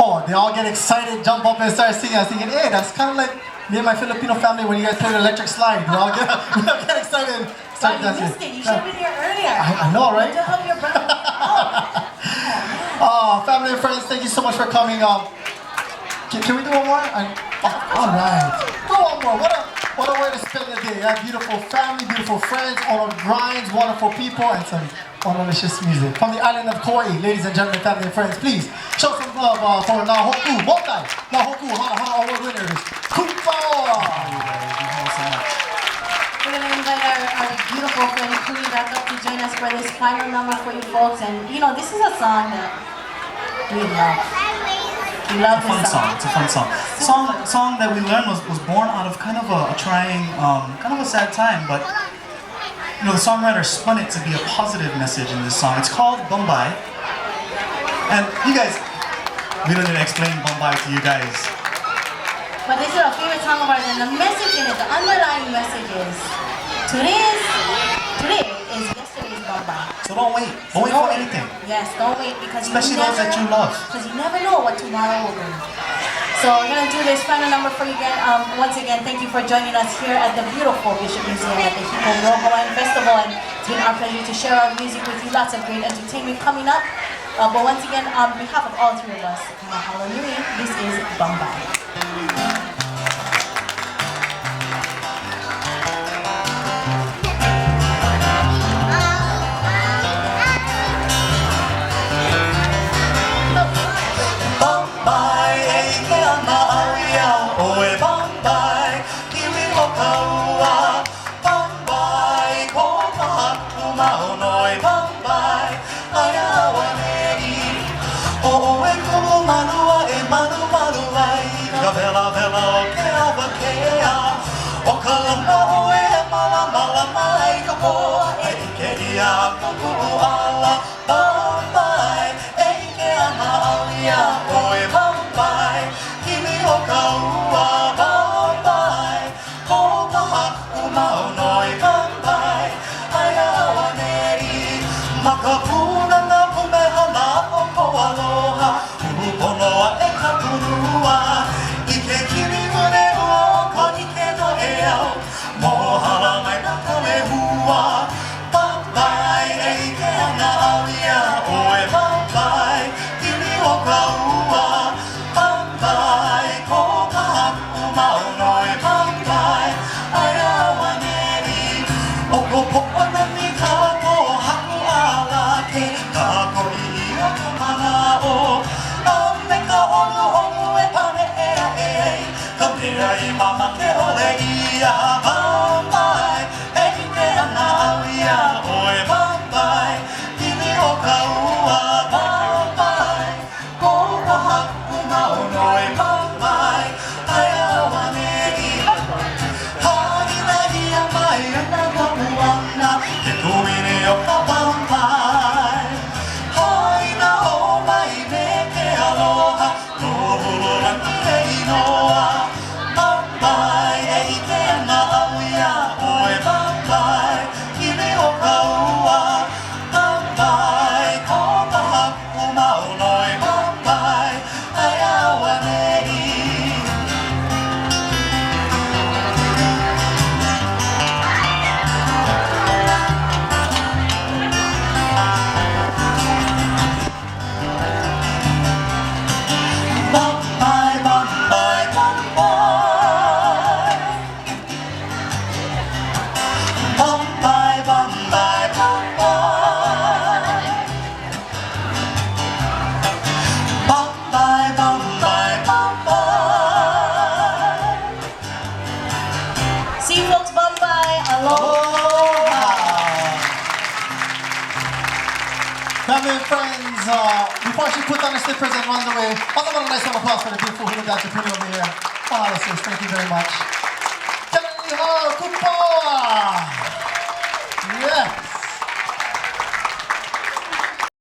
Oh, they all get excited, jump up and start singing. I was thinking, hey, that's kind of like me and my Filipino family when you guys play the electric slide. We all get, we all get excited and start Wow, you dancing. missed it. You should have been here earlier. I know, right? To help your brother get out. Oh, family and friends, thank you so much for coming. Can, can we do one more? I, oh, all right. Do one more. What a, what a way to spend the day. Yeah, beautiful family, beautiful friends, on grinds, wonderful people, and some delicious music. From the island of Kauai, ladies and gentlemen, family and friends, please show some love for Na Hoku, multi, Na Hoku Hana Hana Award winners, Kupaoa. Thank you so much. We're going to invite our, our beautiful friend Kui back up to join us for this final number for you folks. And you know, this is a song that we love. We love It's a fun this song. It's a fun song. Song song that we learned was, was born out of kind of a, a trying, kind of a sad time, but you know the songwriter spun it to be a positive message in this song. It's called Bumbai, and you guys, we don't need to explain Bumbai to you guys. But this is a favorite song of ours, and the message in it, the underlying message is today's today is yesterday's Bombay. So don't wait. Don't wait for anything. Yes, don't wait because Especially you those never, that you love. Because you never know what tomorrow will bring. So we're gonna do this final number for you again. Once again, thank you for joining us here at the beautiful Bishop Museum at the Hiko World Hawaiian Festival, and it's been our pleasure to share our music with you. Lots of great entertainment coming up. But once again, on behalf of all three of us, mahalo nui. This is Bombay. Bumbai, e ike ana au ia oe Bumbai, kiwi o ka ua. Bumbai, ko ka haku maono e Bumbai, aia auanei. O oe kumu malua e malu malu ai, ka wela wela o ke awakea. O ka lama oe e malamalama ai ka po, e ike ia aku ku'u ala. Bumbai, e ike ana au ia oe Bumbai, kiwi o ka ua. Bumbai, ko ka haku maono e Bumbai, aia auanei. Ma ka pūnana pumehana o ko aloha, ulu pono aʻe ka pūlua. I ke kilihune ua o ka ʻike noʻeau, mōhala maila ka lehua. Bumbai, e ike ana au iā ʻoe Bumbai, pili o ka ua. Bumbai, ko ka haku maono e Bumbai, aia auanei. O ko poʻo nani ka pōhaku ʻala ke kākoʻi ʻia ka manaʻo. A me ka ʻoluʻolu e paneʻe aʻe ai ka mea i mamake ʻole ʻia. Bumbai, e ike ana au iā ʻoe Bumbai, pili o ka ua. Bumbai, ko ka haku maono e Bumbai, aia auanei. Haʻina ʻia mai ana ka puana ke kuini o ka Bumbai. Haʻina hou mai me ke aloha Kohololani he inoa. Bumbai, e ike ana au iā ʻoe Bumbai, pili o ka ua. Bumbai, ko ka haku maono e Bumbai, aia auanei. Bumbai, bumbai, bumbai. Bumbai, bumbai, bumbai. Bumbai, bumbai, bumbai. See you folks, Bombay. Aloha. Family and friends, before she puts on her slippers and runs away, I'll give a nice round of applause for the beautiful hula dancer Puni over here. Mahalo, sis. Thank you very much. Kelani Hall, Kupaoa.